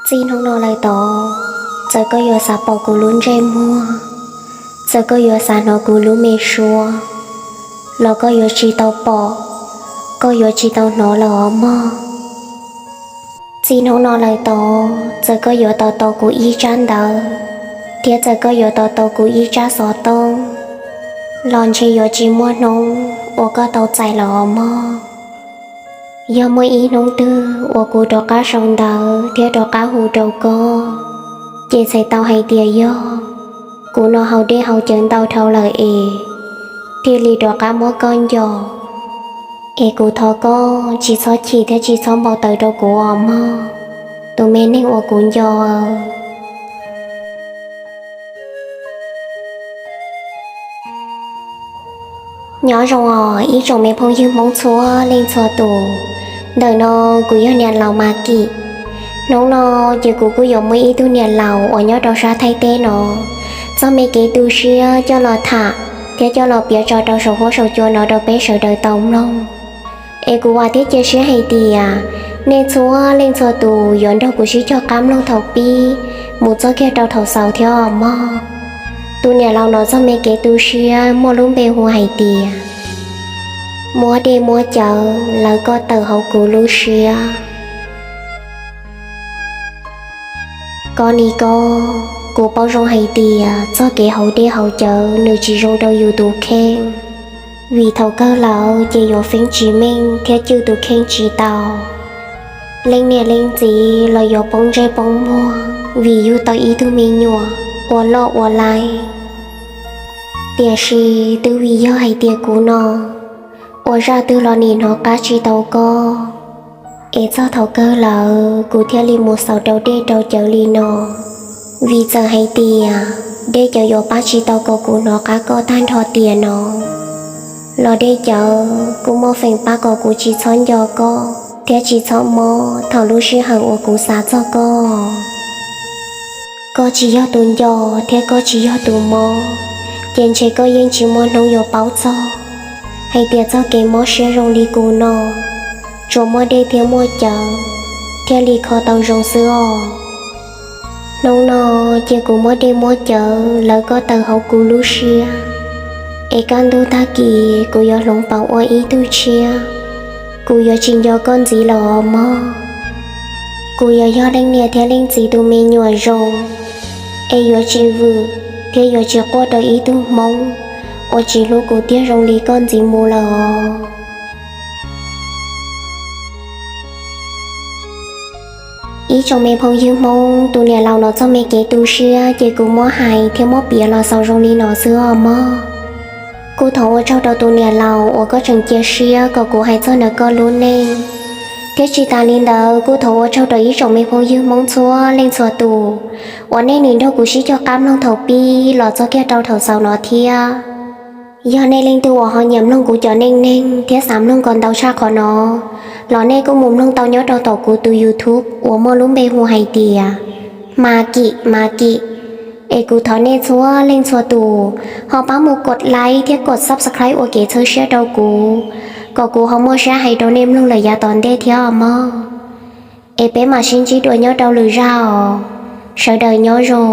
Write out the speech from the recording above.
Txij hnub no lawm tod, txawm koj yuav xav pom kuv lub ntsej muag, txawm koj yuav xav hnov kuv lub me suab, los koj yuav tsis tau pom, koj yuav tsis tau hnov lawm os mog. Txij hnub no lawm tod, txawm koj yuav tos tau kuv ib tsab ntawv, thiab txawm koj yuav tos tau kuv ib tsab xov tooj, los ntshe yuav tsis muaj hnub uas koj tau txais lawm os mog. Yog muaj ib hnub twg uas kuv rov qab sau ntawv thiab rov qab hu rau koj, ces txhais tau hais tias yog kuv no haus dej haus cawv ntau dhau lawm es thiaj li rov qab muab koj nco. Es kuv thov koj tsis txhob chim thiab tsis txhob npau taws rau kuv os mog, tus me neeg uas kuv nco. Nyob zoo os ib tsoom me phooj ywg Hmoob txhua leej txhua tus. Ntawm no kuv yog niam laus Mas Kim. Hnub no ces kuv kuj yuav muaj ib tug niam laus uas nyob rau sab Thaib teb no txoj me kev tu siab coj los tham thiab coj los piav tso rau saum huab saum cua no rau peb sawv daws tau mloog. Es kuv vam thiab cia siab hais tias nej txhua leej txhua tus yuav nrog kuv sib cog qab mloog thaum pib mus txog kiag rau thaum xaus thiab os mog. Tus niam laus no txoj me kev tu siab muaj lub npe hu hais tias muab dej muab cawv lawv koj tawm hauv kuv lub siab. Koj ni koj, kuv paub zoo hais tias txoj kev haus dej haus cawv nws tsis zoo rau yus tus kheej, vim thaum kawg lawm ces yuav feeb tsis meej thiab cwj tus kheej tsis tau. Leej niam leej txiv los yuav poob ntsej poob muag vim yug tau ib tug me nyuam ua loj ua laib. Tiam sis twb vim yog hais tias kuv no ua zaj twg los nim hnov qab tsis tau koj, es txog thaum kawg lawm kuv thiaj li mus xaus rau dej rau cawv li no. Vim txawm hais tias dej cawv yuav pab tsis tau kom kuv hnov qab koj tag nrho tiam no, los dej cawv kuj muaj feem pab kom kuv tsis txhob nco koj thiab tsis txhob mob thaum lub sij hawm uas kuv xav txog koj. Koj tsis yog tus nco thiab koj tsis yog tus mob, ces ntshe koj yeej tsis muaj hnub yuav paub txog hais tias txoj kev mob siab zoo li kuv no, tsuas muaj dej thiab muaj cawv thiaj li kho tau zoo xwb os. Hnub no ces kuv muab dej muab cawv lawv koj tawm hauv kuv lub siab, es kaj ntug tag kis kuv yuav hloov pauv ua ib tug tshiab. Kuv yuav tsis nco koj ntxiv lawm os mog. Kuv yuav yog leej niam thiab leej txiv tus me nyuam zoo, es yuav tsis vwm thiab yuav tsis quaj rau ib tug hmoob uas tsis hlub kuv tiag zoo li koj ntxiv mus lawm os. Ib tsoom me phooj ywg Hmoob, tus niam laus no txoj me kev tu siab ces kuv muab hais thiab muab piav los xaus zoo li no xwb os mog. Kuj thov ua tsaug rau tus niam laus uas koj tseem cia siab kom kuv hais txog ntawm koj lub neej, thiab tsis tas li ntawd kuj thov ua tsaug rau ib tsoom me phooj ywg Hmoob txhua leej txhua tus uas nej nim nrog kuv sib cog qab mloog thaum pib los txog kiag rau thaum xaus no thiab. Yog nej leej twg uas ho nyiam mloog kuv cov neej neeg thiab xav mloog kom ntau tshaj qhov no, los nej kuj mus mloog tau nyob rau tom kuv tus YouTube uas muaj lub npe hu hais tias Mas Kim, Mas Kim. Es kuv thov nej txhua leej txhua tus ho pab mus kos like thiab kos subscribe ua kev txhawb siab rau kuv, kom kuv ho muaj siab hais rau nej mloog lawm yav tom ntej thiab os mog. Es peb mam sib ntsib dua nyob rau lwm zaj os. Sawv daws nyob zoo.